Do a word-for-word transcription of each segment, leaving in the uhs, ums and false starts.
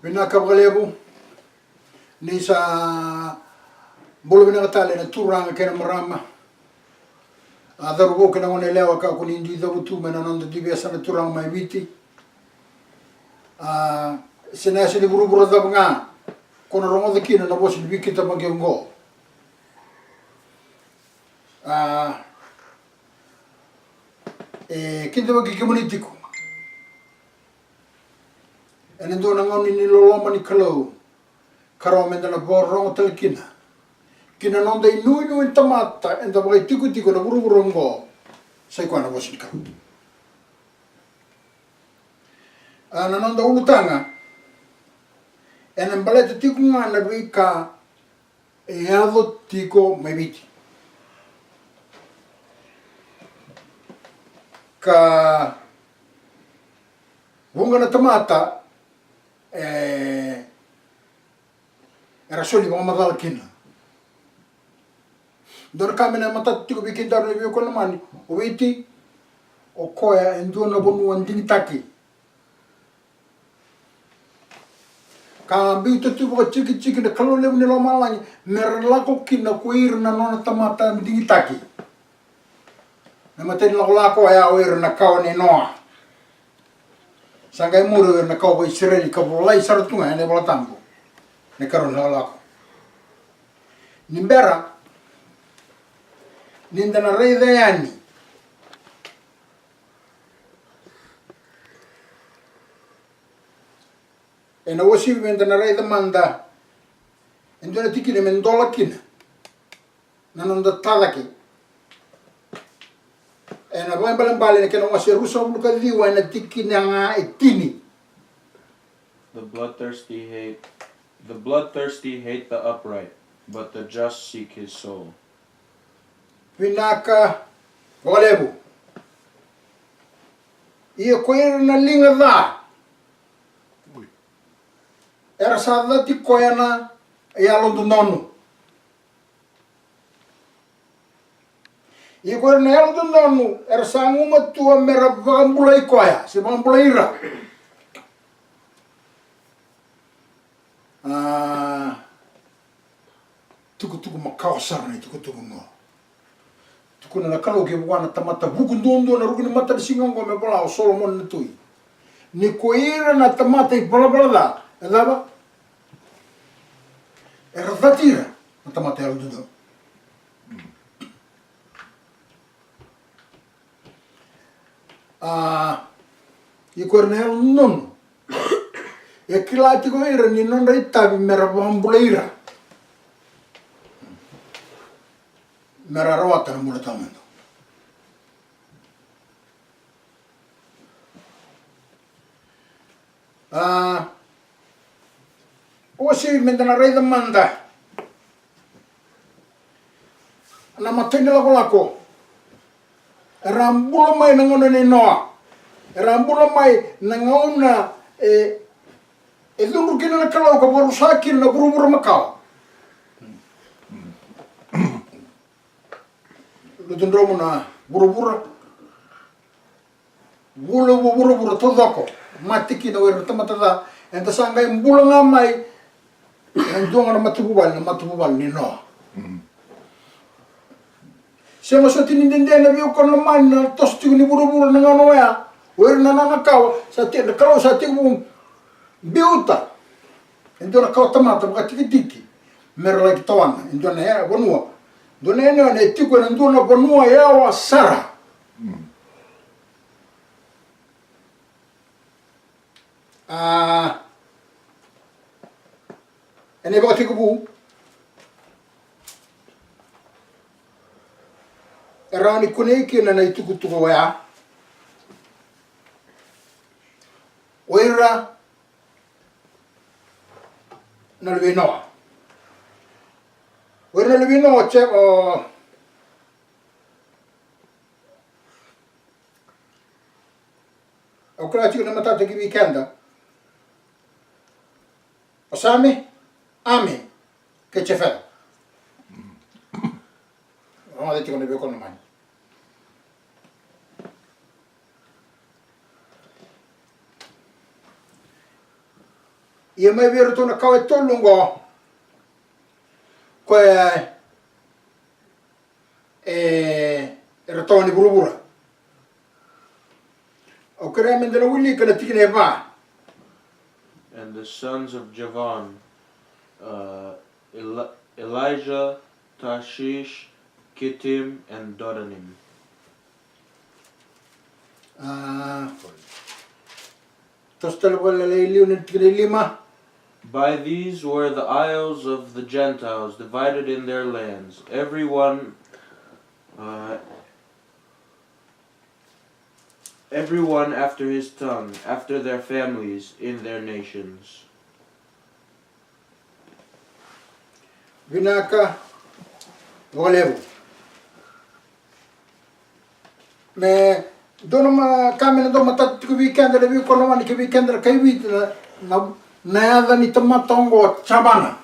Vinaka vakalevu. Ni sa bula vinaka tale na turaga kei na marama, a cauravou kei na goneyalewa, ka ko ni dui cavutu mai na noda dui veiyasana turaga mai Viti. A, se na yasa ni vuravura cava ga ko na rogoca kina na vosa ni veikidavaki oqo. A, e kidavaki kemuni tiko ena dua na gauna ni loloma ni Kalou, ka rawa meda na vakarorogo tale kina ki na noda inuinui ni tamata eda vakaitikotiko na vuravura oqo. Sa i koya na vosa ni Kalou. A, na noda ulutaga ena baleta tiko ga na veika e yaco tiko mai Viti. Ka vuqa na tamata, e, era soli vakamacala kina. Dua na ka me na matata tiko vei kedaru na veiwekani lomani, o Viti, o koya e dua na vanua digitaki. Ka biuta tu vakatikitiki na Kalou levu ni lomalagi me ra lako kina ko ira na nona tamata digitaki. Na imatai ni lakolako oya o ira na kawa nei Noa. Sa qai muri o ira na kawa vakaIsireli ka volai sara tu ga ena iVolatabu. Na ikarua ni lakolako. Ni bera ni da na raica yani ena uasivi, me da na raica mada e dua na tikina me dola kina na noda tacake. Ena Vakaibalebale na kena wase e ruasagavulu ka ciwa, ena tikina ga e tini. The bloodthirsty hate, the bloodthirsty hate the upright, but the just seek his soul. Vinaka vakalevu. Ia ko ira na liga ca era sa cati koya na yalododonu. Ia ko ira na yalododonu era sa gumatua me ra vakabulai koya se vakabulai ira. A, tukutuku makawa sara na itukutuku oqo. Tukuna na Kalou kei vua na tamata vuku duadua na ruku ni matanisiga oqo me vola o Solomoni na tui, ni ko ira na tamata ivalavala ca, e cava? Era cati ira na tamata yalododonu. A, ia ko ira na yalododonu e kila tiko ira ni nodra itavi me ra vakabulai ira me ra rawata na bula tawamudu. A, uasivi me da na raica mada na imatai ni lakolako. Era a bula mai na gauna nei Noa. Era a bula mai na gauna e, e cudru kina na Kalou ka vakarusa kina na vuravura makawa. Lutu dromu na vuravura. Vula vua vuravura taucoko, mate kina o ira na tamata ca. Eda sa qai bula ga mai ena dua ga na matavuvale, na matavuvale nei Noa. Sega soti ni dede na veiwekani lomani na toso tiko ni vuravura na gauna oya. O ira na nona kawa sa tiko, na Kalou sa tekivu biuta e dua na kawa tamata vakatikitiki me ra laki tawana e dua na vanua, dua na yanuyanu e tiko ena dua na vanua yawa sara. A, ena ivakatekivu e rawa ni kunei kina na itukutuku oya. O ira na luve i Noa. O ira na luve i Noa, o Jeff, o, au kila tiko na matata ki vei keda. O Same, Ame, kei Jefeta. Rogoca tiko na veiwekani lomani. Ia mai vei iratou na kawa e tolu oqo, koya e, e ratou ni vuravura. Au kerea meda na wilika na tikina e va. And the sons of Javan, uh, Eli- Elijah, Tarshish, Kittim, and Dodanim. Ah, toso tale vakalailai liu na tikina e lima. By these were the isles of the Gentiles divided in their lands, everyone, uh, everyone after his tongue, after their families, in their nations. Vinaka vakalevu. Me dua na ka me na dau matata tiko vei keda na veiwekani lomani kei vei keda na kai Viti na, na, na yaca ni tamata oqo Javana.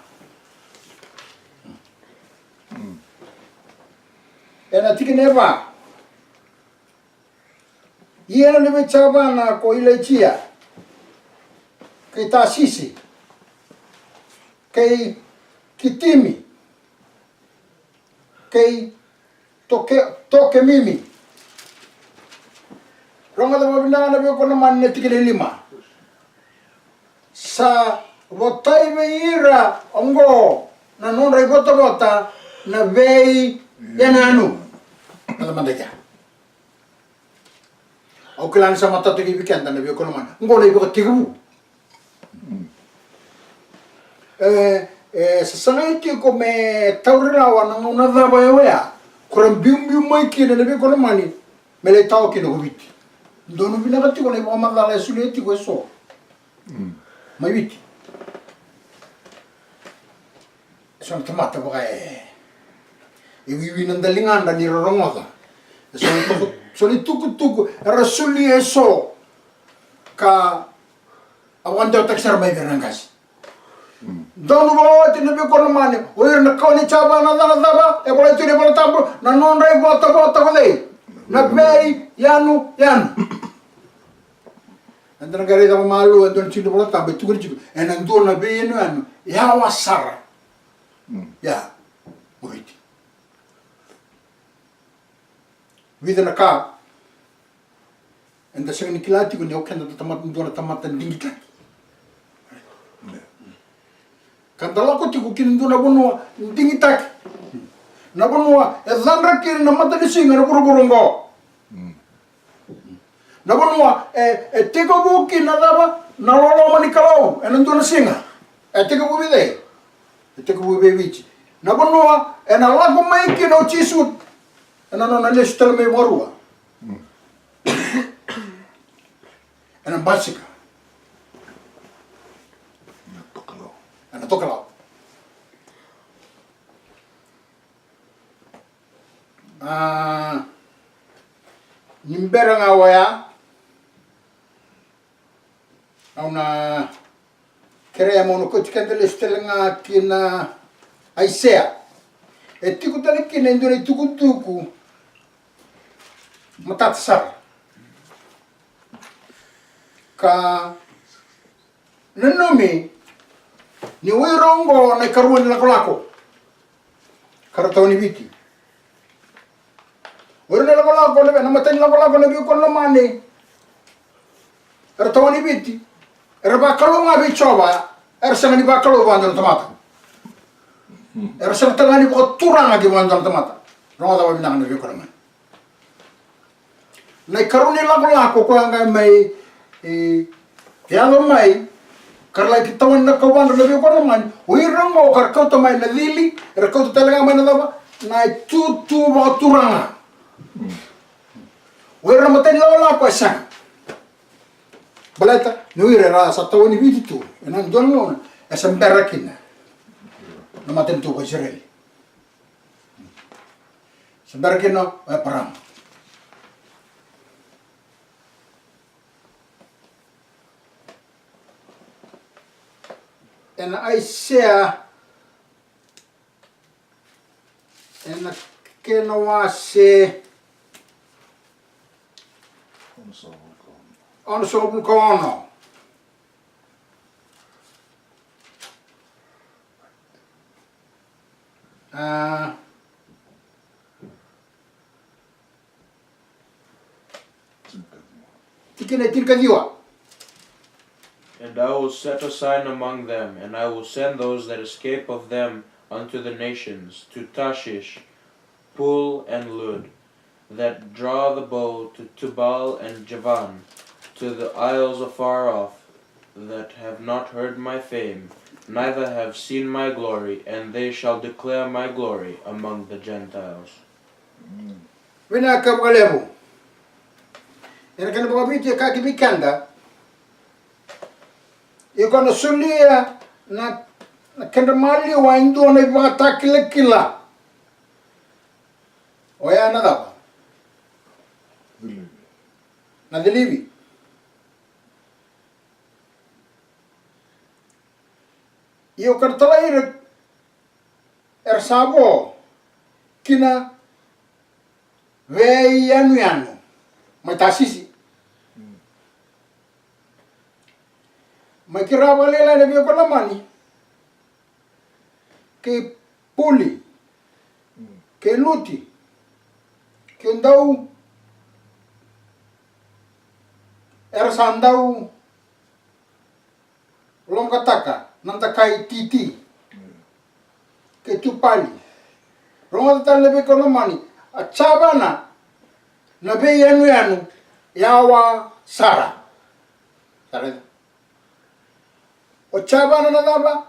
Ena tikina e va. Ia na luve i Javana ko Ilaija, kei Tasisi, kei Kitimi, kei Toke- Tokemimi. Rogoca vakavinaka na veiwekani lomani na tikina e lima. Sa votai vei ira oqo na nodra ivotavota na veiyanuyanu. Rogoca mada i kea. Au kila ni sa matata ki vei keda na veiwekani lomani. Oqo na ivakatekivu. E, e sasagai tiko me tauri rawa na gauna cava e oya ko ra biubiu mai kina na veiwekani lomani me lai tawa kina ko Viti. Donu vinaka tiko na ivakamacala e solia tiko e so mai Viti. E so na tamata vaka e, e wiwi na daligadra ni ra rogoca. E so na tuku- so na itukutuku era solia e so ka a vakadewataki sara mai vei ira na qase. Donu vakaoti na veiwekani lomani, o ira na kawa ni Javana, na cava, na cava e volai tu ena iVolatabu, na nodra ivotavota ko cei? Na veiyanuyanu. Eda na qai raica vakamalua e dua na tiki ni iVolatabu e tukuni tiko ena dua na veiyanuyanu yawa sara. Ia, o Viti. Vica na ka eda sega ni kila tiko ni o keda da tamata, dua na tamata digitaki. Ka da lako tiko ki na dua na vanua digitaki. Na vanua e cadra kina na matanisiga na vuravura oqo. Na vanua e, e tekivu kina na cava? Na loloma ni Kalou ena dua na siga. E tekivu vei cei? E tekivu vei Viti. Na vanua ena lako mai kina o Jisu ena nona lesu tale mai vakarua. Ena basika. Ena tokalau. Ena tokalau. A, ni bera ga oya, au na kerea meu na kauti keda lesu tale ga ki na Aisea. E tiko tale kina e dua na itukutuku matata sara. Ka nanumi ni o ira oqo na ikarua ni lakolako ka ra tawa ni Viti. O ira na lakolako, na, na mata ni lakolako na veiwekani lomani era tawa ni Viti. Era vakalou ga vei Jiova, era sega ni vakalou vua e dua na tamata. Era sega tale ga ni vakaturaga ki vua e dua na tamata. Rogoca vakavinaka na veiwekani lomani. Na ikarua ni lakolako koya ga mai, e, yaco mai, ka ra lai tawani na kauvadra na veiwekani lomani, o ira oqo ka ra kauta mai na cili, era kauta tale ga mai na cava? Na itutu vakaturaga. O ira na mata ni lakolako e sega. Baleta ni o ira era sa tawa ni Viti tu ena dua na gauna e sa bera kina na matanitu ko Isireli. Sa bera kina o Eparama. Ena Aisea, ena kena wase onosagavulu ka ono. A, tikina e tinikaciwa. And I will set a sign among them, and I will send those that escape of them unto the nations, to Tarshish, Pul, and Lud, that draw the bow, to Tubal and Javan, to the isles afar off, that have not heard my fame, neither have seen my glory, and they shall declare my glory among the Gentiles. Vinaka vakalevu. Ena kena vakaviti e kaya ki vei keda, iko na solia na, na kedra maliwa e dua na ivakatakilakila. Oya na cava? Cilivi. Na cilivi. Io, ka na talai ira era sa vo ki na veiyanuyanu mai Tasisi. Mai kira vakalailai na vei ko Namani, kei Puli, kei Luti, kei dau era sa dau loqataka na dakai titi, kei Tupali. Rogoca tale na vei ko Namani, a Javana na veiyanuyanu yawa sara. Sa raica? O Javana na cava?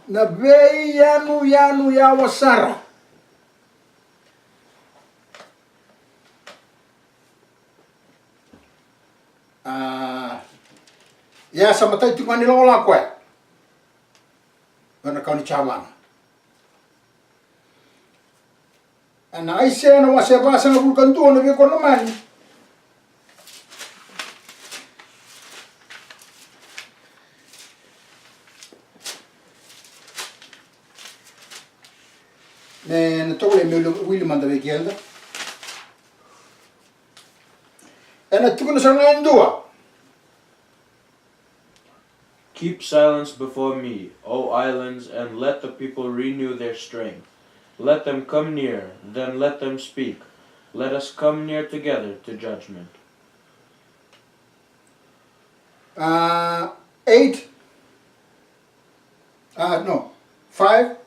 Na veiyanuyanu yawa sara. A, ia sa matai tiko ga ni lakolako e. Ena kau ni Javana. Ena Aisea na wase vasagavulu ka dua na vei ko Namani. Me na tovolei me wili mada vei keda. Ena tukuna sara ga e dua. Keep silence before me, O islands, and let the people renew their strength. Let them come near, then let them speak. Let us come near together to judgment. Uh, eight. Uh, no. Five.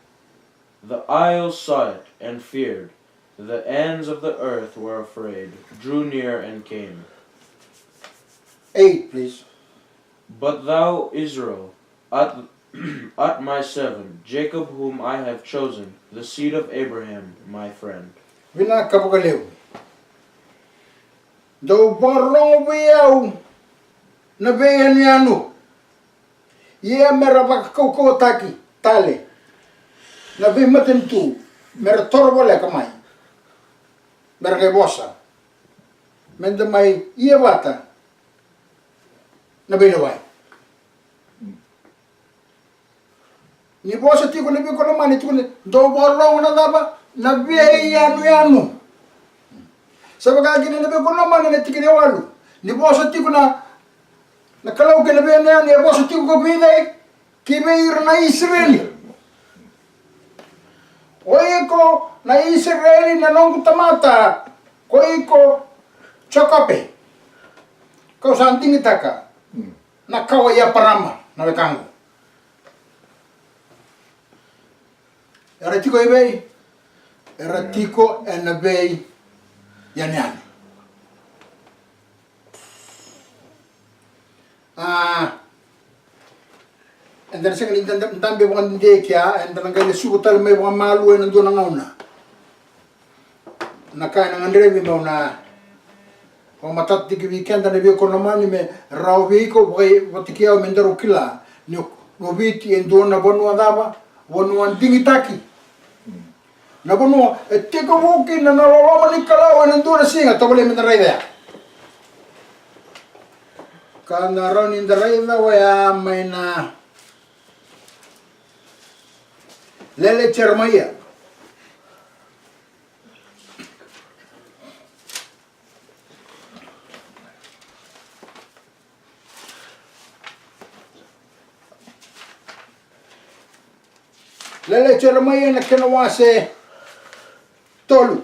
The isles saw it and feared. The ends of the earth were afraid, drew near and came. Eight, please. But thou, Israel, art, art my servant, Jacob whom I have chosen, the seed of Abraham, my friend. Vinaka vakalevu. Dou vakarorogo vei au na veiyanuyanu. Ia me ra vakakaukauwataki tale na veimatanitu, me ra toro voleka mai, me ra qai vosa, me da mai ia vata na veilewai. Ni vosa tiko na vei ko Namani, tiko ni dou vakarorogo na cava? Na veiyanuyanu. Sa vaka kina na vei ko Namani na tikina e walu. Ni vosa tiko na, na Kalou kei na veiyanuyanu, e vosa tiko ko vei cei? Ki vei ira na Isireli. O iko na Isireli na noqu tamata, ko iko Jekope. Kau sa digitaka na kawa i Eparama na wekaqu. Era tiko i vei? Era tiko ena veiyanuyanu. A, eda na sega ni da, da, dabe vakadede kea, eda na qai lesuva tale mai vakamalua ena dua na gauna. Na ka ena gadrevi meu na vakamatata tiko vei keda na vei ko Namani me rawa vei iko, vaka, vata kei au me daru kila ni o Viti e dua na vanua cava? Vanua digitaki. Na vanua e tekivu kina na loloma ni Kalou ena dua na siga, tovolei me da raica ya. Ka da rawa ni da raica oya mai na Lele Jeremaia. Lele Jeremaia na kena wase tolu.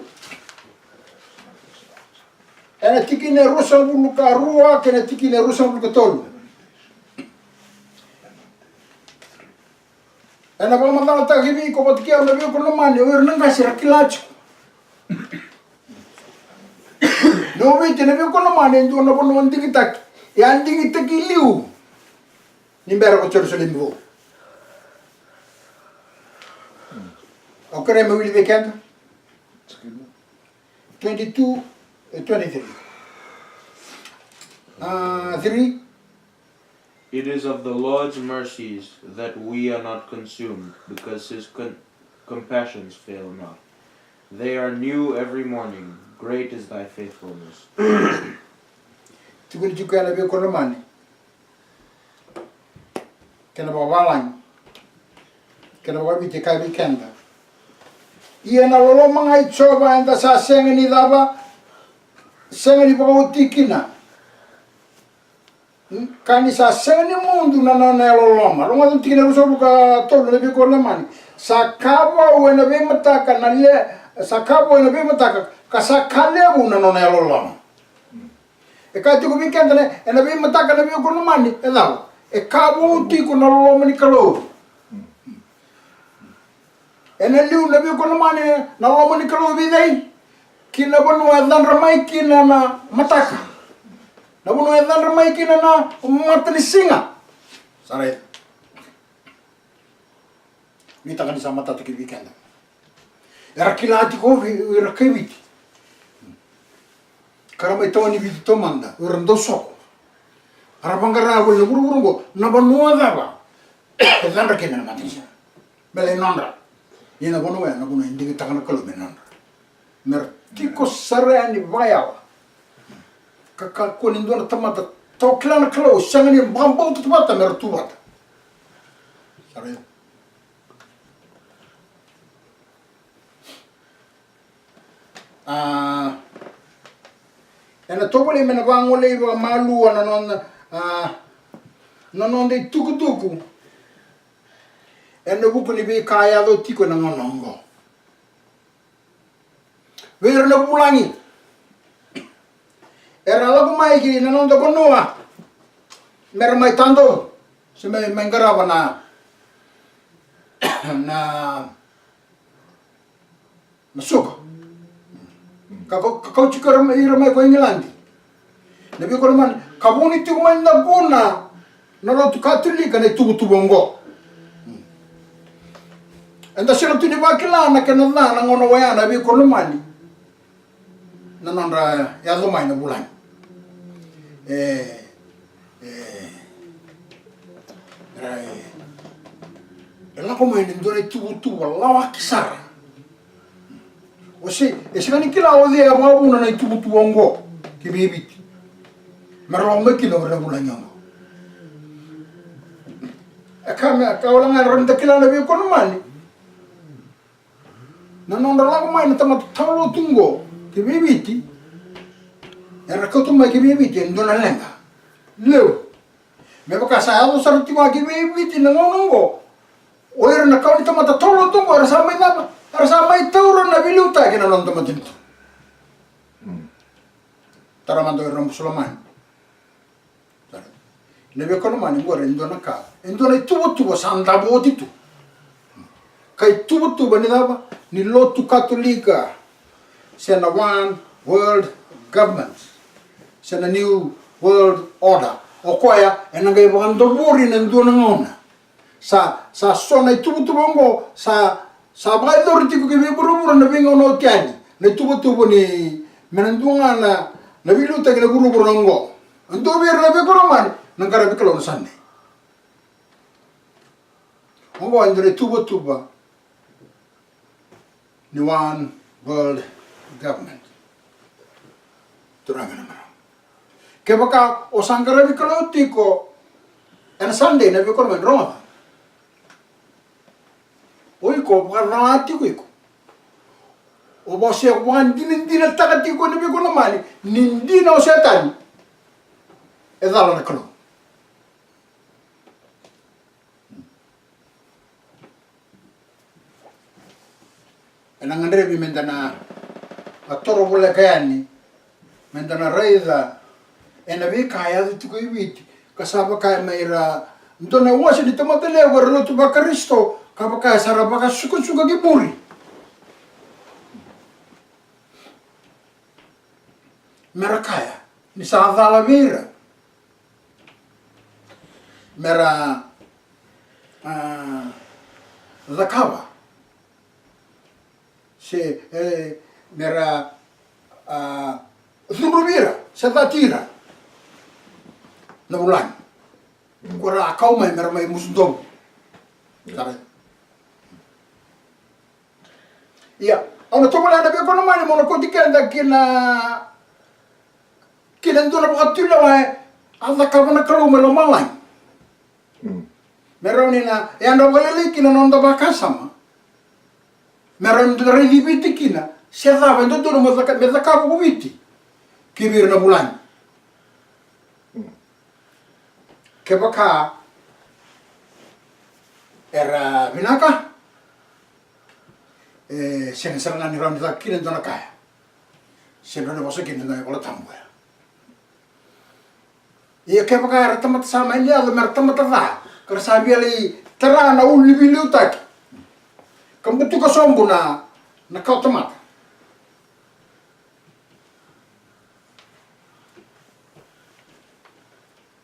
Ena tikina e ruasagavulu ka rua kei na tikina e ruasagavulu ka tolu. Ena vakamacalataki vei iko vata kei au na veiwekani lomani, o ira na qase era kila tiko. Na Viti na veiwekani lomani e dua na vanua digitaki. E a digitaki liu ni bera ko Jerusalemi vou. Au kerea me wili vei keda. Twenty-two, eh, twenty-three. Ah, three. It is of the Lord's mercies that we are not consumed, because his con- compassions fail not. They are new every morning. Great is thy faithfulness. Tukuni tiko ena veiwekani lomani. Kena vakavalagi, kena vakaviti e kaya vei keda. Ia na loloma ga i Jiova eda sa sega ni cava, sega ni vakaoti kina. Hmm? Ka ni sa sega ni mudu na nona yalololoma. Rogoca na tikina e ruasagavulu ka tolu na veiwekani lomani. Sa ka vou ena veimataka na le, sa ka vou ena veimataka, ka sa ka levu na nona yalololoma. E kaya tiko vei keda na, ena veimataka na veiwekani lomani, e cava? E ka vou tiko na loloma ni Kalou. Ena liu na veiwekani lomani na loloma ni Kalou vei cei? Ki na vanua e cadra mai kina na mataka. Na vanua e cadra mai kina na matanisiga. Sa raica. Nuitaka ni sa matata ki vei keda. Era kila tiko o ira kai Viti. Ka ra mai tawa ni Viti taumada, o ira dau soko. Era vaqara voli na vuravura oqo, na vanua cava e cadra kina na matanisiga. Me lai nodra. Ia na vanua ya, na vanua e digitaka na Kalou me nodra. Me ra tiko sara yani vakayawa. Ka kakua ni dua na tamata tawa kila na Kalou, sega ni vakabauta vata me ra tu vata. Sara yani. A, ena tovolei me na vagolei vakamalua na noda, a, na noda itukutuku ena vuku ni veika e yaco tiko ena gauna oqo. Vei ira na vulagi era lako mai ki na noda vanua me ra mai tadu se mai, mai qarava na, na, na suka. Ka, ka, ka kauti ira mai ko Igiladi. Na veiwekani lomani, ka vuni tiko mai na vuna na lotu Katolika na ituvatuva oqo. Eda sega tu ni vakila na kena ca na gauna oya na veiwekani lomani. Na nodra yaco mai na vulagi. E, e, e, e lako mai na dua na ituvatuva lawaki sara. O se, e sega ni kila o cei e vakavuna na ituvatuva oqo ki vei Viti. Me ra lako mai kina o ira na vulagi oqo. E ka me, ka wale ga e rawa ni da kila na veiwekani lomani. Na nodra lako mai na tamata tawa lotu oqo ki vei Viti. Era kauta mai ki vei Viti e dua na leqa levu. Me vaka sa yaco sara tiko ga ki vei Viti na gauna oqo. O ira na kawa ni tamata tawa lotu oqo, era sa mai cava? Era sa mai taura na veiliutaki na nona matanitu. Tara mada o ira na Busu lomani. Na veiwekani lomani, oqori e dua na ka, e dua na ituvatuva sa davo oti tu. Ka ituvatuva ni cava? Ni lotu Katolika. Se na One World Government. Se na New World Order. O koya ena qai vakadavori ena dua na gauna. Sa, sa so na ituvatuva oqo, sa, sa vakayacori tiko ki vei vuravura na veigauna oti yani. Na ituvatuva ni, me na dua ga na, na veiliutaki na vuravura oqo. E dua vei ira na veiwekani lomani na qaravi Kalou na Sunday. Oqo e dua na ituvatuva ni One World Government. Turaga na marama. Kevaka o sa qaravi Kalou tiko ena Sunday na veiwekani lomani, rogoca. O iko vakacala tiko iko. O vose vakadinadinataka tiko na veiwekani lomani ni dina o Setani. E cala na Kalou. na gadrevi meda na, na toro voleka yani, meda na raica ena veika e yaco tiko i Viti, ka sa vaka mai ra dua na wase ni tamata levu era lotu vaKarisito, ka vaka sa ra vakasukasu ki muri. Mera kaya ni sa cala vei ira mera, a, cakava se, e, mera, a, cudruvi ira se cati ira na vulagi. Ko ra a kau mai mera mai musu dovu. Ia, au na tovolea na veikonamani mo na kauti keda ki na, ki na dua na vakatulewa e a cakava na Kalou mai lomalagi. Me rawa ni na yadra vakalailai kina na noda vakasama. Me rawa ni da raici Viti kina se cava e dodonu me caka, me cakava ko Viti ki vei ira na vulagi. Kevaka era vinaka, e sega sara ga ni rawa ni caka kina e dua na ka ya, se rawa ni vosa kina na iVolatabu ya. Ia kevaka era tamata sa mai ni yaco mera tamata ca, ka ra sa via lai tara na ulu ni veiliutaki ka butuka sobu na, na kawatamata.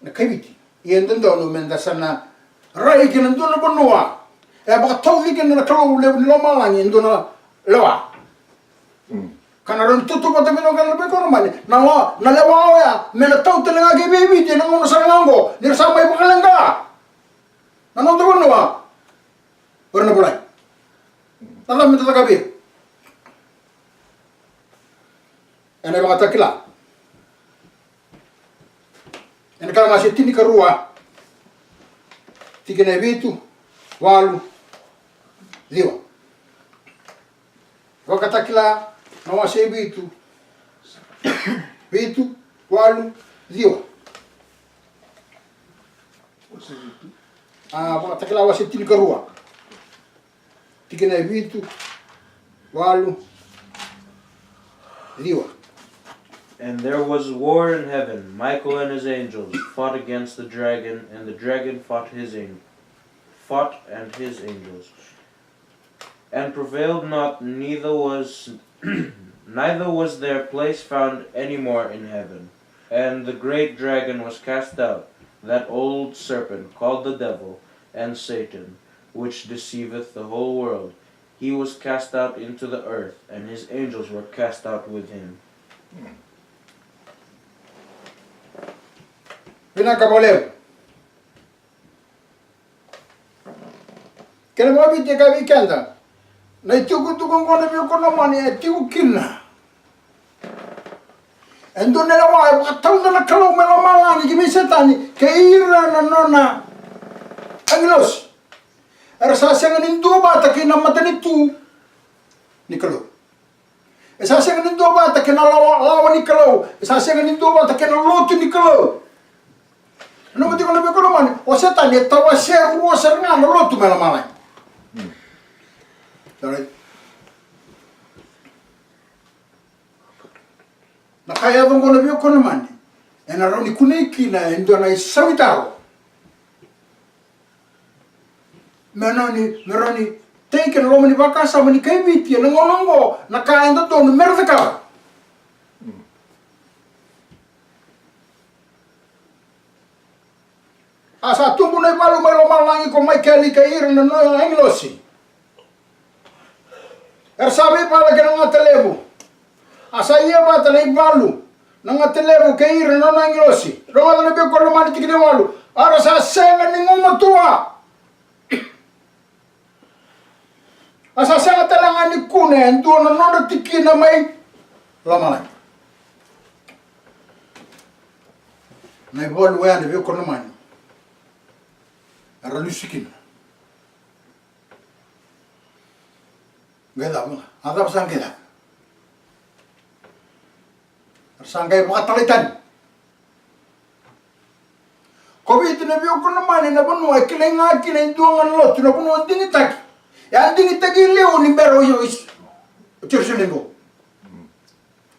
Na kai Viti, ia e dodonu meda sa na rai ki na dua na vanua e vakatauci kina na Kalou levu ni lomalagi e dua na lewa. Ka na rawa ni tautauvata vei na ka na veikonamani na, na lewa oya me na tau tale ga ki vei Viti ena gauna sara ga oqo ni ra sa mai vakaleqa na noda vanua. O ira na vulagi, na cava meda caka vei ira? Ena iVakatakila, ena kena wase tinikarua, tikina e vitu, walu, ciwa. Vakatakila na wase vitu, vitu, walu, ciwa. A, Vakatakila wase tinikarua, tikina e vitu, walu, ciwa. And there was war in heaven. Michael and his angels fought against the dragon, and the dragon fought his an-, fought and his angels, and prevailed not, neither was neither was their place found any more in heaven. And the great dragon was cast out, that old serpent called the devil and Satan, which deceiveth the whole world. He was cast out into the earth, and his angels were cast out with him. Vinaka vakalevu. Kena vakaviti e kaya vei keda, na itukutuku oqo na veikonamani e tiko kina e dua na lewa e vakatauca na Kalou mai lomalagi ki vei Setani kei ira na nona agilosi. Era sa sega ni duavata kei na matanitu ni Kalou. E sa sega ni duavata kei na lawa, lawa ni Kalou. E sa sega ni duavata kei na lotu ni Kalou. Nanuma tiko na veikonamani, o Setani e tawasea rua sara ga na lotu mai lomalagi. Alright. Na ka e yaco oqo na veikonamani, ena rawa ni kunei kina e dua na isaunitaro. Me rawa ni, me rawa ni tei kina loma ni vakasama ni kai Viti ena gauna oqo na ka e dodonu mera cakava. A sa tubu na ivalu mai lomalagi ko Maikeli kei ira na nona agilosi. Era sa veivala kei na gata levu. A sa ia vata na ivalu na gata levu kei ira na nona agilosi. Rogoca na veikoromani tikina e walu. A ra sa sega ni gumatua. A sa sega tale ga ni kune e dua na nodra tikina mai lomalagi. Na ivalu oya na veikoromani era lusi kina. Qai cava ga? A cava sa qai caka? Era sa qai vakatalai tani. Ko Viti na veikoromani na vanua e kilai ga kina e dua ga na lotu, na vanua digitaki. E a digitaki e liu ni bera o Jisu. Jerusalemi qo.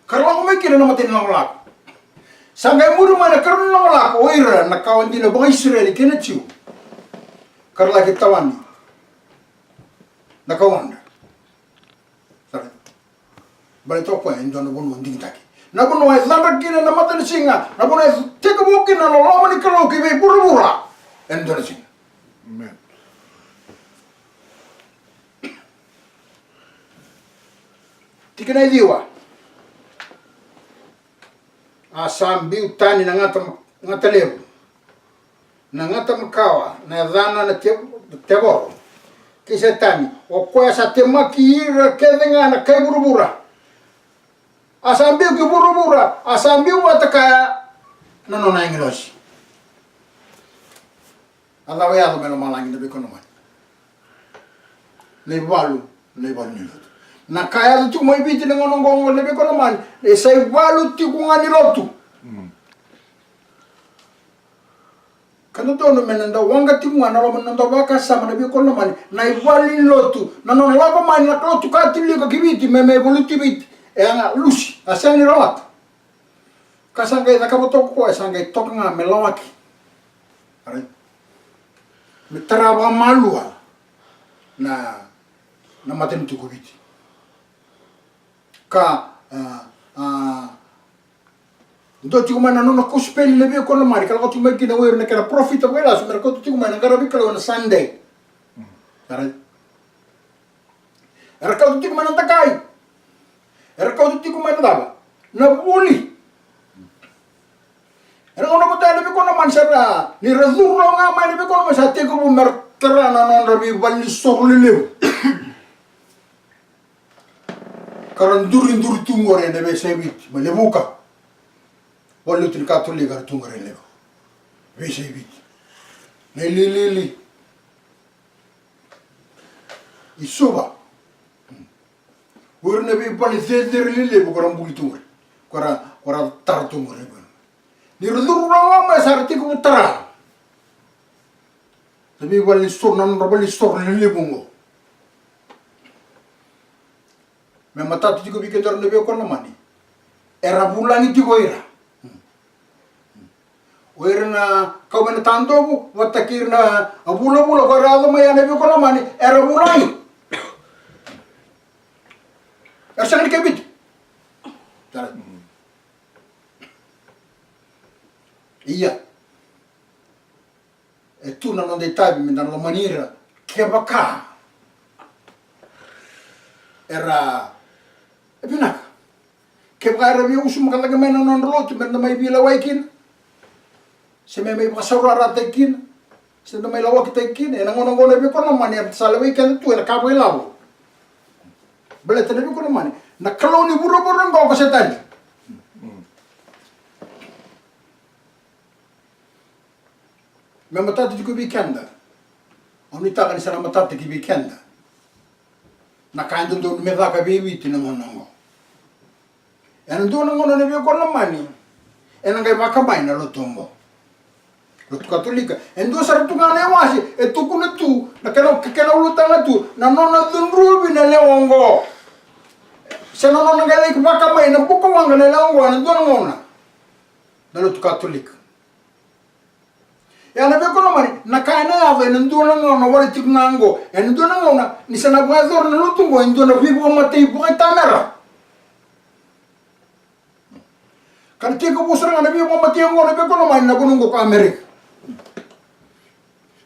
Ka ra lako mai kina na mata ni lakolako. Sa qai muri mai na ikarua ni lakolako o ira na kawa dina vakaIsireli kei na Jiu. Ka ra laki tawani na kawadra. Sara. Baleta o koya e dua na vanua digitaki. Na vanua e cadra kina na matanisiga, na vanua e tekivu kina na loloma ni Kalou ki vei vuravura ena dua na siga. Amen. Tikina e ciwa. A sa biu tani na gata, gata levu, na gata makawa, na yacana na te-, tevoro kei Setani, o koya sa temaki ira kece ga na kai vuravura. A sa biu ki vuravura, a sa biu vata kaya na nona agilosi. A cava e yaco mai lomalagi na veikonamani? Na ivalu, na ivalu ni lotu. Na ka e yaco tiko mai Viti na gauna oqo na veikonamani, e sa ivalu tiko ga ni lotu. Mm. Ka dodonu me na da waqa tiko ga na loma ni noda vakasama na veikonamani, na ivalu ni lotu, na nona lako mai na lotu Katolika ki Viti me, me valuti Viti. E a ga lusi, a sega ni rawata. Ka sa qai cakava toka o koya, sa qai toka ga me lawaki. Alright? Me tara vakamalua na, na matanitu ko Viti. Ka, a, a, dua tiko mai na nona kosipeli na veikonamani, ka lako tiko mai kina o ira na kena parofita vakailasu, me ra kauta tiko mai na qaravi Kalou ena Sunday. Alright? Era kauta tiko mai na dakai. Era kauta tiko mai na cava? Na vuli. Era gauna vata na veikonamani sara, ni ra curu rawa ga mai na veikonamani sa tekivu me ra tara na nodra veivalenisoro lelevu. Ka ra duriduri tu qori ena veiyasai Viti, mai Levuka. Valelotu ni Katolika era tu qori e Levuka. Veiyasai Viti. Na ililili. I Suva. O ira na veivale cecere lelevu ko ra buli tu qori. Ko ra, ko ra tara tu qori. Ni ra curu rawa mai sa ra tekivu tara na veivalenisoro, na nodra valenisoro lelevu oqo. Me matata tiko vei kedaru na veikonamani. Era vulagi tiko ira. O ira na kau mai na tadovu, vata kei ira na vulavula, ko era yaco mai ya na veikonamani, era vulagi. Era sega ni keviti. Tara. Ia. E tu na noda itavi me da lomani ira kevaka era, e vinaka. Kevaka era via usumaka cake mai na nodra lotu me da mai veilewai kina, se me mai vakasaurarataki kina, se da mai lawakitaki kina, ena gauna oqo na veikonamani era sa lewai keda tu ena ka vakailavo. Baleta na veikonamani, na kalou ni vuravura oqo ko Setani. Me matata tiko vei keda. Au nuitaka ni sa na matata ki vei keda na ka e dodonu me caka vei Viti na gauna oqo. Ena dua na gauna na veikonamani ena qai vakamai na lotu oqo. Lotu Katolika. E dua sara tu ga na iwase e tukuna tu na kena, kena ulutaga tu na nona cudruvi na lewe oqo. Se na nona qai laki vakamai na buka waqa na lewe oqo ena dua na gauna. Na lotu Katolika. Ia na veikonamani, na ka ena yaco ena dua na gauna wale tiko ga oqo. Ena dua na gauna ni sa na vakayacora na lotu oqo e dua na veivakamatei vakaitamera. Ka na tekivu sara ga na veivakamatei oqo na veikonamani na vanua oqo ko Amerika.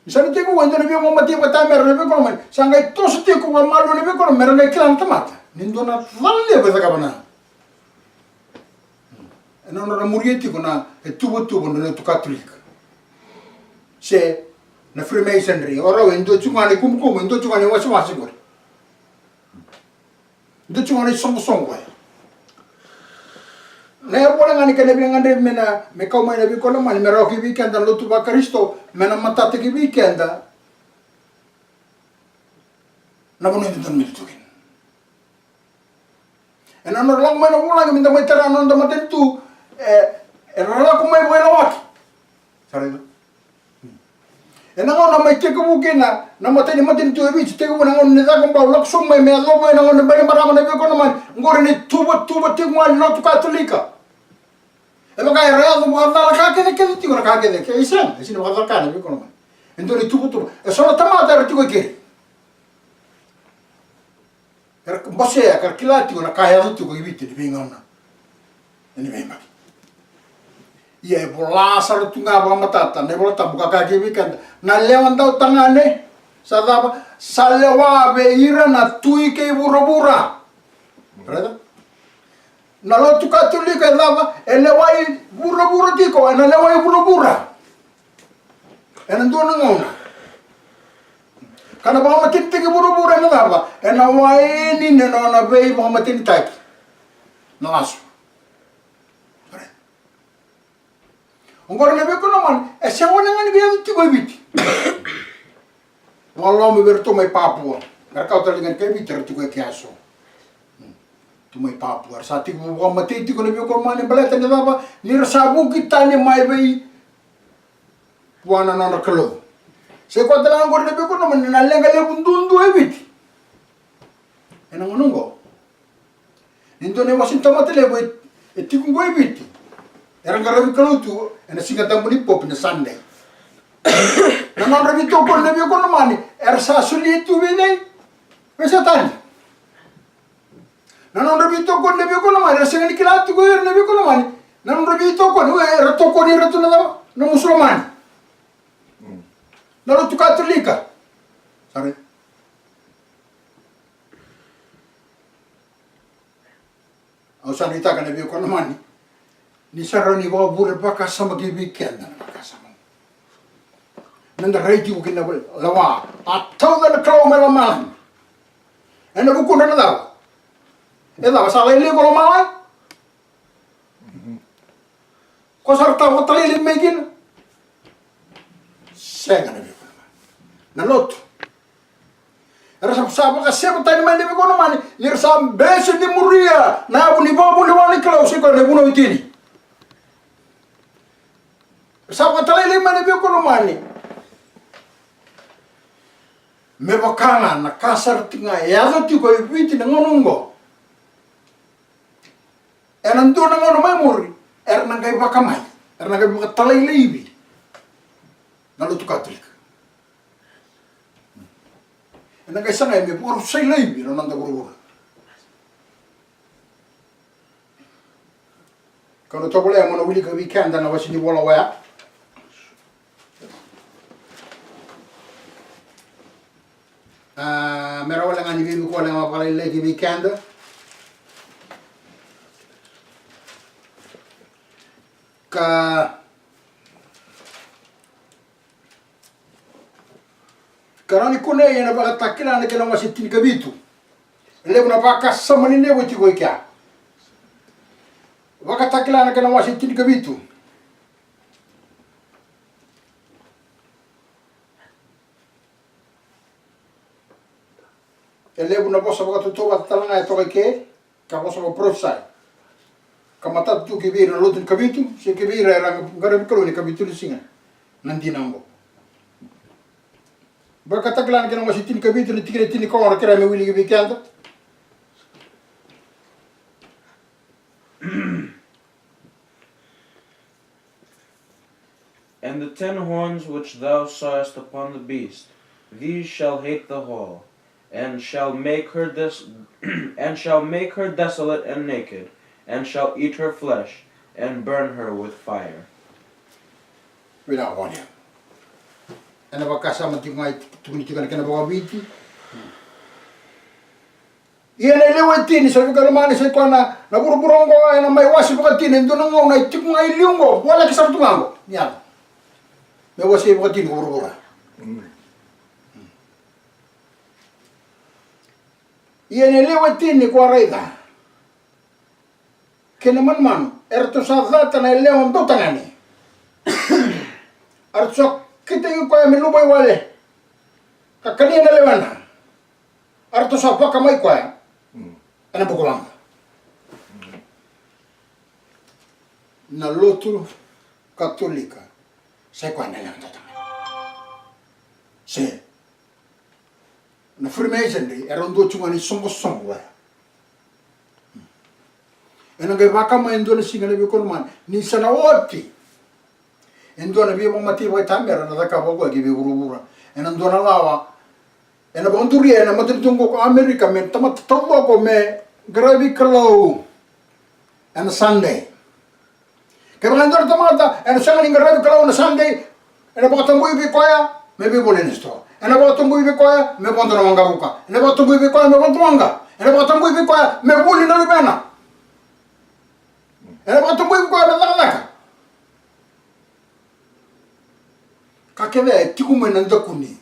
Ni sa na tekivu e dua na veivakamatei vakaitamera na veikonamani, sa qai toso tiko vakamalua na veikonamani me ra qai kila na tamata ni dua na cala levu e cakava na Ena nodra muria tiko na ituvatuva ni lotu Katolika se na Freemasonry. O rau e dua tiko ga na ikumukumu, e dua tiko ga na iwasewase qori. E dua tiko ga na isoqosoqo ya. Na ivola ga ni kena veigadrevi me na, me kau mai na veikonamani me rawa ki vei keda na lotu vaKarisito, me na matata ki vei keda na vanua e dodonu me da tu kina. Ena nodra lako mai na vulagi me da mai tara na noda matanitu, e, era lako mai vakailawaki. Sa raica? Ena gauna mai tekivu kina na matai ni matanitu e Viti, tekivu na gauna ni Cakobau, lako sobu mai me yacova ena gauna ni Bainimarama, na veiwekani lomani, oqori na ituvatuva tiko ga ni lotu Katolika. E vaka era yaco vakacalaka kecekece tiko na ka kece, e sega, e sega ni vakacalaka, na veiwekani lomani. E dua na ituvatuva. E so na tamata era tiko e keri. Era basea, ka ra kila tiko na ka e yaco tiko i Viti ena veigauna, ena veiyabaki. Ia e vola sara tu ga vakamatata na iVola Tabu ka kaya vei keda, na lewa dautagane sa cava? Sa lewa vei ira na tui kei vuravura. Raica? Na lotu Katolika e cava? E lewai vuravura tiko, ena lewai vuravura. Ena dua na gauna. Ka na vakamatenitaki vuravura ena cava? Ena waini ni nona veivakamatenitaki. Na lasu. Oqori, na veiwekani lomani, e sega walega ni via yaco tiko e Viti. Vakaloloma vei iratou mai Papua. Era kau tale ga ni kai Viti, era tiko e kea so. Tu mai Papua era sa tiko vakamatei tiko, na veiwekani lomani, baleta ni cava? Ni ra sa vuki tani mai vei vua na nodra Kalou. Sa i koya tale ga oqori, na veiwekani lomani, na leqa levu duadua e Viti ena gauna oqo. Ni dua na iwase ni tamata levu e, e tiko oqo e Viti, era qaravi Kalou tu ena Siga Tabu ni Pope, na Sunday. Na nodra veitokoni, na veiwekani lomani, era sa solia tu vei cei? Vei Setani. Na nodra veitokoni, na veiwekani lomani, era sega ni kila tiko o ira, na veiwekani lomani. Na nodra veitokoni, o ira era tokoni ira tu na cava? Na Musulomani. Na lotu Katolika. Sara. Au sa nuitaka, na veiwekani lomani, ni sa rawa ni vakavure vakasama ki vei keda na vakasama. Na da rai tiko kina vale, lewa, a tauca na Kalou mai lomalagi. Ena vukudra na cava? E cava, sa lailai ko lomalagi? Ko sa ra tau vakatalailai mai kina? Sega, na veiwekani lomani. Na lotu era sa, sa vakaseva tani mai, na veiwekani lomani, ni ra sa bese ni muria na yavu ni vakavuvuli vua na Kalou, sa i koya na ivunau e tini. Era sa vakatalailai mai, na veiwekani lomani, me vaka ga na ka sara tiko ga e yaco tiko e Viti na gauna oqo. Ena dua na gauna mai muri, era na qai vakamai, era na qai vakatalailaivi na lotu Katolika. Ena qai sagai me vakarusai laivi na noda vuravura. Kau na tovolea mo na wilika vei keda na wase ni vola oya. A, me rawa wale ga ni veivuke wale ga vakalailai ki vei keda. Ka, ka rawa ni kunei ena Vakatakila na kena wase tinikavitu. E levu na vakasama ni levu e tiko i kea. Vakatakila na kena wase tinikavitu. E levu na vosa vakatautauvata tale ga e toka i ke, ka vosa vakaparofisai. Ka matata tu ki vei ira na lotu ni kavitu, se ki vei ira era qaravi Kalou ena kavitu ni siga. Na dina oqo. Vakatakila na kena wase tinikavitu, na tikina tinikaono, kerea me wiliki vei keda. And the ten horns which thou sawest upon the beast, these shall hate the whole, and shall make her des-, and shall make her desolate and naked, and shall eat her flesh, and burn her with fire. Vinaka vakalevu. Ena vakasama tiko ga e tukuni tiko ena kena vakaviti. Ia na lewe tini, sa veiwekani lomani, sa i koya na, na vuravura oqo, ena mai wase vakatini, e dua na gauna e tiko ga i liu oqo, voleka sara tu ga oqo, ni yaco. Me wase vakatini ko vuravura. Mm. Ia na lewe tini ko a raica. Kei na manumanu, eratou sa cata na yalewa dautagane. Eratou sa kitaki koya me luvai wale. Ka kania na lewena. Eratou sa vakamai koya. Mm. Ena bukawaqa. Na lotu Katolika. Sa i koya na yalewa dautagane. Se na Freemasonry era dua tu ga ni soqosoqo ya. Ena qai vakama e dua na siga na veiwekani lomani ni sa na oti e dua na veivakamatei vakaitamera na cakava o koya ki vei vuravura. Ena dua na lawa ena vakaduria ena matanitu oqo ko Amerika me tamata taucoko me qaravi Kalou ena Sunday. Kevaka e dua na tamata ena sega ni qaravi Kalou ena Sunday, ena vakatabui vei koya me veivoli ena sitoa, ena vakatabui vei koya me vodo na waqavuka, ena vakatabui vei koya me vodo waqa, ena vakatabui vei koya me vuli na luvena, ena vakatabui vei koya me cakacaka. Ka kece e tiko mai na dakuni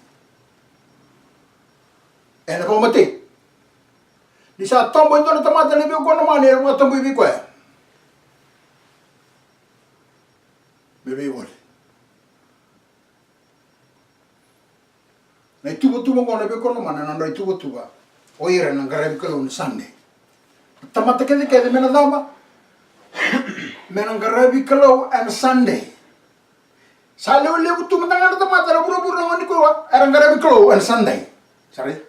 ena vakamatei. Ni sa tobo e dua na tamata na veiwekani lomani, ena vakatabui vei koya me veivoli. Na ituvatuva oqo na veiwekani lomani, na nodra ituvatuva o ira na qaravi Kalou na Sunday. Na tamata kecekece me na cava? Me na qaravi Kalou ena Sunday. Sa levulevu tu mada ga na tamata na vuravura na gauna nikua era qaravi Kalou ena Sunday. Sa raica?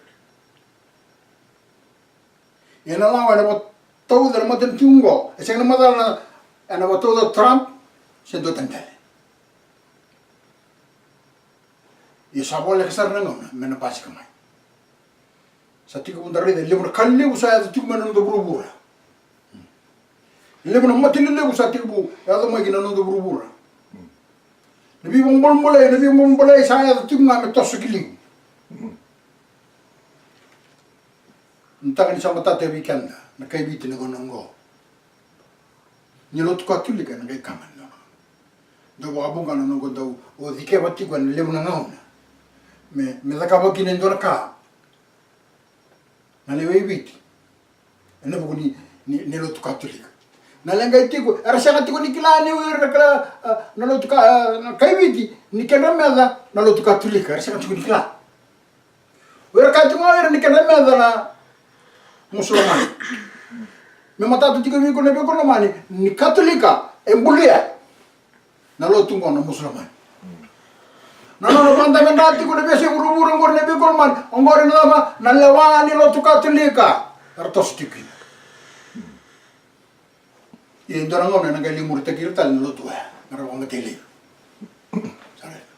Ia na lawa ena vakatauca na matanitu oqo, e sega ni macala na, ena vakatauca o Trump se dua tani tale. Ia sa voleka sara na gauna me na basika mai. Sa tekivu da raica e levu na ka levu sa yaco tiko mai na noda vuravura. E levu na mate lelevu sa tekivu yaco mai ki na noda vuravura. Na veivakabolabolai, na veivakabolabolai sa yaco tiko ga me toso ki liu. Nuitaka ni sa matata vei keda na kai Viti na gauna oqo. Ni lotu Katolika ena qai kama ni dua na gauna. Dau vakavuqa na noqu dau o cikeva tiko ena levu na gauna me, me cakava kina e dua na ka na lewe i Viti ena vuku ni, ni, ni lotu Katolika. Na leqa i tiko era sega tiko ni kila ni o ira na kila, a, na lotu ka, a, na kai Viti ni kedra meca na lotu Katolika, era sega tiko ni kila. O ira kaya tiko ga o ira ni kedra meca na Musulamani. Me matata tiko vei iko na veiwekani lomani ni Katolika e bulia na lotu oqo na Musulamani. Na nona vakadavedra tiko na veiyasai vuravura oqori na veiwekani lomani, oqori na cava? Na lewa ni lotu Katolika era toso tiko kina. Ia e dua na gauna ena qai limuritaki ira tale na lotu oya me ra vakamatei laivi. Sa raica?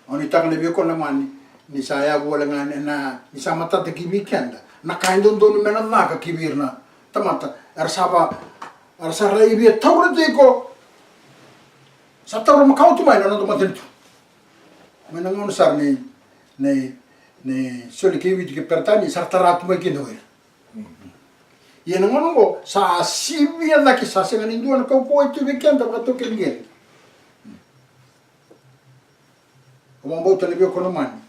Au nuitaka na veiwekani lomani ni sa yavu wale ga ena, ni sa matata ki vei keda na ka e dodonu me na caka ki vei ira na tamata era sa va, era sa rairai via taura tiko. Sa taura makawa tu mai na noda matanitu. Mai na gauna sara ni, ni, ni soli kei Viti kei Peritania sa ra tara tu mai kina o ira. Ia na gauna oqo sa sivia cake, sa sega ni dua na kaukauwa e tu vei keda vakataukei ni qele. Au vakabauta na veiwekani lomani,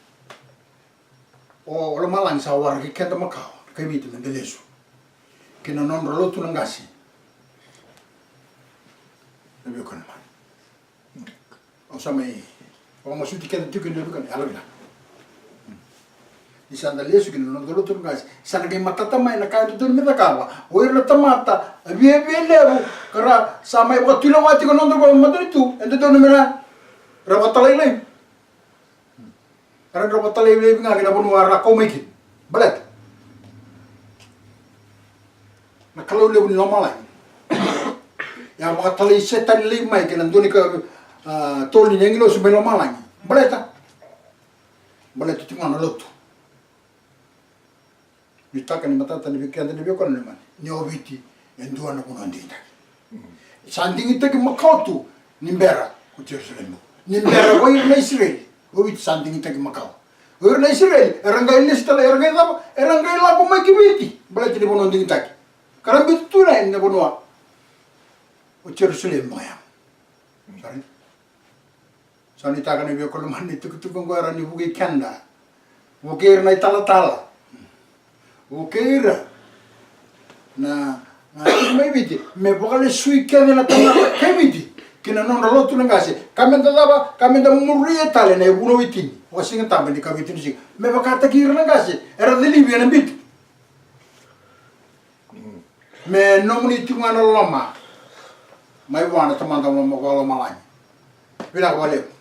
o, o lomalagi sa waraki keda makawa na kai Viti me da lesu ki na nodra lotu na qase. Na veiwekani lomani, au sa mai vakamasuti keda tiko e dua na ka ni yalovinaka. Ni sa da lesu ki na noda lotu na qase, sa na qai matata mai na ka e dodonu me cakava o ira na tamata, a viavia levu ka ra sa mai vakatulewa tiko na noda matanitu, e dodonu me ra vakatalai laivi. Era dau vakatalai laivi ga ki na vanua era kau mai kina. Baleta na Kalou levu ni lomalagi e a vakatalai Setani laivi mai kei na dua na ka, a, tolu ni agilosi mai lomalagi. Baleta, baleta tiko ga na lotu. Nuitaka ni matata ni vei keda na veiwekani lomani ni o Viti e dua na vanua digitaki. Sa digitaki makawa tu ni bera ko Jerusalemi. Ni bera ko ira na Isireli, o Viti sa digitaki makawa. O ira na Isireli era qai lesu tale, era qai cava? Era qai lako mai ki Viti baleta ni vanua digitaki. Ka ra biuta tu na, na vanua o Jerusalemi mai ya. Sa raica? Sa nuitaka na veiwekani lomani na itukutuku oqo era ni vukei keda. Vukei ira na italatala. Vukei ira na, na tiko mai Viti me vakalesui kece na tamata kai Viti ki na nodra lotu na qase. Ka me da cava? Ka me da muria tale na ivunau e tini vakasigatabu ni ka viti ni siga me vakataki ira na qase era cilivi ena biuti. Me nomuni tiko ga na loloma mai vua na Tamada loma, vakalomalagi. Vinaka vakalevu.